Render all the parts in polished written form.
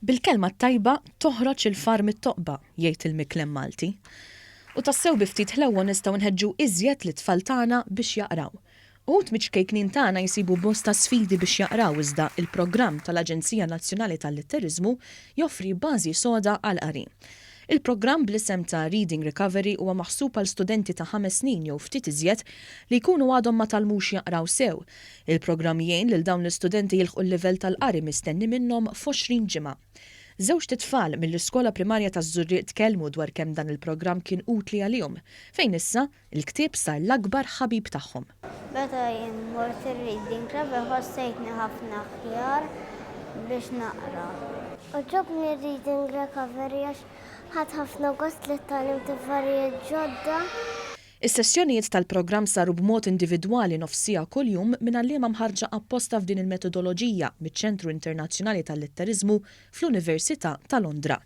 Bil-kelma t-tajba toħroġ il-far mit-toqba, jgħid il-miklem Malti. U tassew bi ftit ħlewwa nistgħu nħeġġu iżjed lit-tfal tagħna biex jaqraw. Uħud miċ-ċkejknin tagħna jsibu bosta sfidi biex jaqraw iżda il-programm tal-Aġenzija Nazzjonali tal-Litteriżmu joffri bażi soda għall-qari. Il-programm bl-isem ta' Reading Recovery huwa maħsub għal studenti ta' ħames snin jew ftit iżjed li jkunu għadhom ma tgħallmux jaqraw sew. Il-programm jgħin lil dawn l-istudenti jilħqu l-livell tal-qari mistenni minnhom f'għoxrin ġimgħa. Żewġt itfal mill-Iskola Primarja taż-Żurrieq tkellmu dwar kemm dan il-programm kien utli għalihom, fejn issa, il-ktieb sar l-akbar ħabib tagħhom. Meta jien mort ir-reading club ħossejtni ħafna aħjar biex naqra. Għoġobni r-reading recovery għax ħadt ħafna gost li tgħallimt affarijiet ġodda. Is-sessjonijiet tal-programm saru b'mod individwali nofs siegħa kuljum minn għalliema mħarrġa apposta f'din il-metodoloġija miċ-Ċentru Internazzjonali tal-Litteriżmu fl-Università ta' Londra.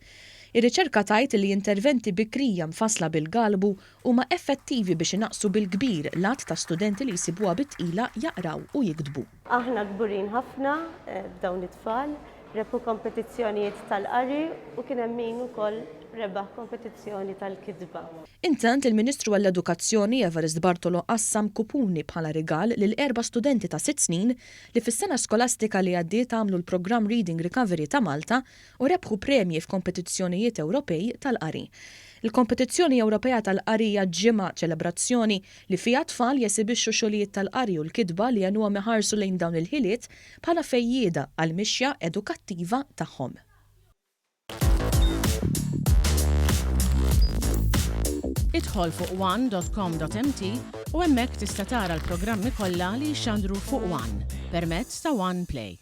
Ir-riċerka tgħid li interventi bikrija mfassla bil-galbu huma effettivi biex inaqqsu bil-kbir l-għadd ta' studenti li jsibuha bi tqila jaqraw u jiktbu. Aħna kburin ħafna b'dawn it-tfal. Rebħu kompetizzjonijiet tal-qari u kien hemm min ukoll rebaħ kompetizzjoni tal-kitba. Intant, il-Ministru għall-Edukazzjoni, Evarist Bartolo qassam kupuni bħala rigal lil erba' studenti ta' sitt snin li fis-sena skolastika li għaddiet għamlu l-programm Reading Recovery ta' Malta u rebħu premji f'kompetizzjonijiet Ewropej tal-qari. Il-Kompetizzjoni Ewropea tal-Qari hija ġimgħa ċelebrazzjoni li fiha t-tfal jesibixxu xogħlijiet tal-qari u l-kitba li għenuhom iħarsu lejn dawn il-ħiliet bħala fejjieda għall-mixja edukattiva tagħhom. Idħol fuq one dot com dot mt u hemmhekk tista' tara l-programmi kollha li jixxandru fuq one permezz ta' One Play.